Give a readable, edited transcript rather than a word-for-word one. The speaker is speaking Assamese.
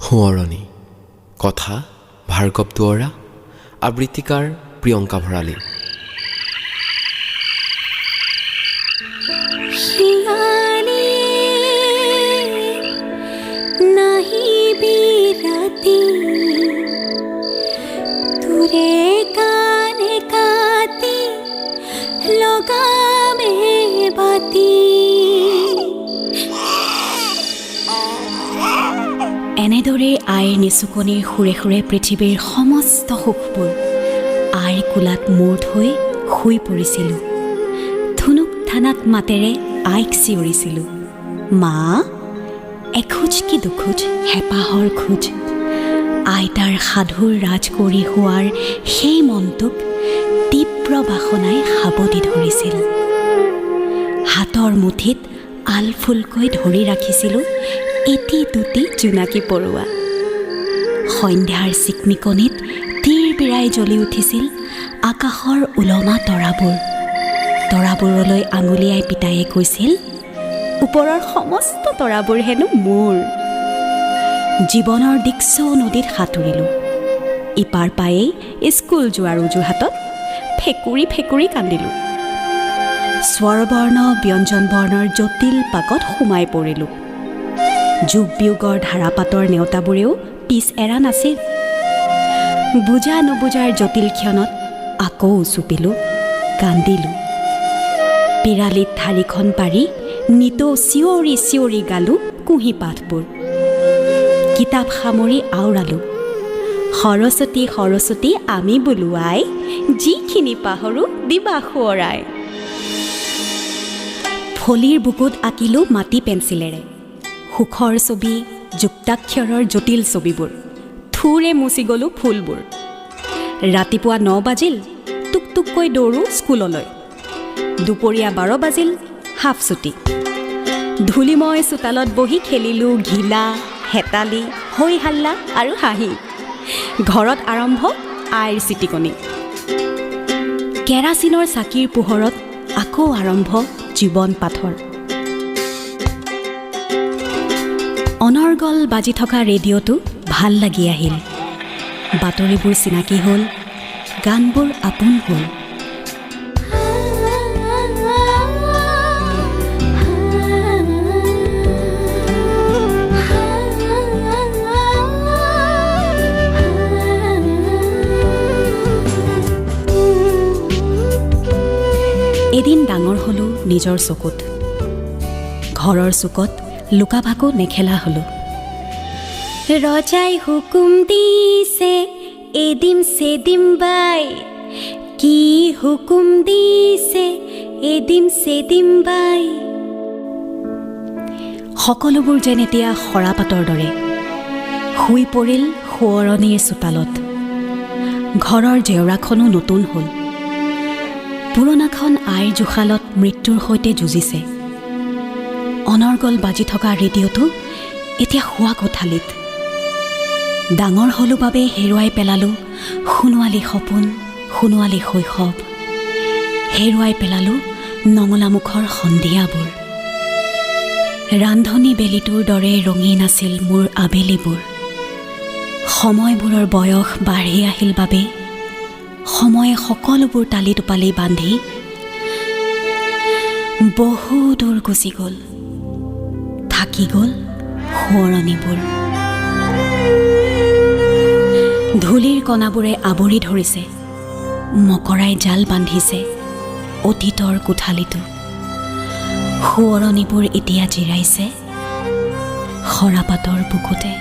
সোঁৱৰণি। কথা ভাৰ্গৱ দুৱৰা, আবৃত্তিকাৰ প্ৰিয়ংকা ভৰালী। এনেদৰেই আইৰ নিচুকনিৰ সুৰে সুৰে পৃথিৱীৰ সমস্ত সুখবোৰ আইৰ কোলাত মূৰ থৈ শুই পৰিছিলোঁ। ধুনুক ধানাক মাতেৰে আইক চিঞৰিছিলোঁ, মা এখোজ কি দুখোজ হেঁপাহৰ খোজ। আইতাৰ সাধুৰ ৰাজকুঁৱৰী হোৱাৰ সেই মনটোক তীব্ৰ বাসনাই সাৱটি ধৰিছিল। হাতৰ মুঠিত আলফুলকৈ ধৰি ৰাখিছিলোঁ এটি দুটি জোনাকী পৰুৱা। সন্ধ্যাৰ চিকমিকনিত তীৰ বিৰাই জ্বলি উঠিছিল আকাশৰ ওলমা তৰাবোৰ। তৰাবোৰলৈ আঙুলিয়াই পিতায়ে কৈছিল, ওপৰৰ সমস্ত তৰাবোৰ হেনো মোৰ। জীৱনৰ দিকচৌ নদীত সাঁতুৰিলোঁ। ইপাৰ পায়েই স্কুল যোৱাৰ অজুহাতত ফেকুৰি ফেকুৰি কান্দিলোঁ। স্বৰবৰ্ণ ব্যঞ্জন বৰ্ণৰ জটিল পাকত সোমাই পৰিলোঁ। যোগ বিয়োগৰ ধাৰাপাতৰ নেওতাবোৰেও পিছ এৰা নাছিল। বুজা নুবুজাৰ জটিল ক্ষণত আকৌ উচুপিলোঁ, কান্দিলোঁ। পিৰালিত ঢাৰিখন পাৰি নিতৌ চিঞৰি চিঞৰি গালোঁ কুঁহি পাঠবোৰ। কিতাপ সামৰি আওৰালোঁ, সৰস্বতী সৰস্বতী আমি বোলো আই, যিখিনি পাহৰোঁ দিবা সোঁৱৰাই। ফলিৰ বুকুত আঁকিলোঁ মাটি পেঞ্চিলেৰে সুখৰ ছবি, যুক্তাক্ষৰৰ জটিল ছবিবোৰ। থুৰে মুচি গ'লোঁ ফুলবোৰ। ৰাতিপুৱা 9 বাজিল, টুক টুককৈ দৌৰোঁ স্কুললৈ। দুপৰীয়া 12 বাজিল, হাফ ছুটি। ধূলিময় চোতালত বহি খেলিলোঁ ঘিলা, হেতালি, হৈ হাল্লা আৰু হাঁহি। ঘৰত আৰম্ভ আইৰ চিটিকনি। কেৰাচিনৰ চাকিৰ পোহৰত আকৌ আৰম্ভ জীৱন পাথৰ। অনৰ্গল বাজি থকা ৰেডিঅ'টো ভাল লাগি আহিল। বাতৰিবোৰ চিনাকি হ'ল, গানবোৰ আপোন হ'ল। এদিন ডাঙৰ হ'লোঁ নিজৰ চকুত। ঘৰৰ চুকত লুকা ভাকু নেখেলা হ'লোঁ। ৰজাই হুকুম দিছে এদিম চেদিম বাই, কি হুকুম দিছে এদিম চেদিম বাই। সকলোবোৰ যেন এতিয়া সৰাপাতৰ দৰে শুই পৰিল সোঁৱৰণিৰ চোতালত। ঘৰৰ জেওৰাখনো নতুন হ'ল। পুৰণাখন আইৰ জোখালত মৃত্যুৰ সৈতে যুঁজিছে। অনৰ্গল বাজি থকা ৰেডিঅ'টো এতিয়া শোৱা কোঠালিত। ডাঙৰ হ'লোঁ বাবে হেৰুৱাই পেলালোঁ সোণোৱালী সপোন, সোণোৱালী শৈশৱ। হেৰুৱাই পেলালোঁ নঙলামুখৰ সন্ধিয়াবোৰ। ৰান্ধনী বেলিটোৰ দৰে ৰঙীন আছিল মোৰ আবেলিবোৰ। সময়বোৰৰ বয়স বাঢ়ি আহিল বাবে সময়ে সকলোবোৰ টালি টোপালি বান্ধি বহু দূৰ গুচি গ'ল। থাকি গ'ল সোঁৱৰণিবোৰ। ধূলিৰ কণাবোৰে আৱৰি ধৰিছে, মকৰাই জাল বান্ধিছে অতীতৰ কোঠালিটো। সোঁৱৰণিবোৰ এতিয়া জিৰাইছে সৰাপাতৰ বুকুতে।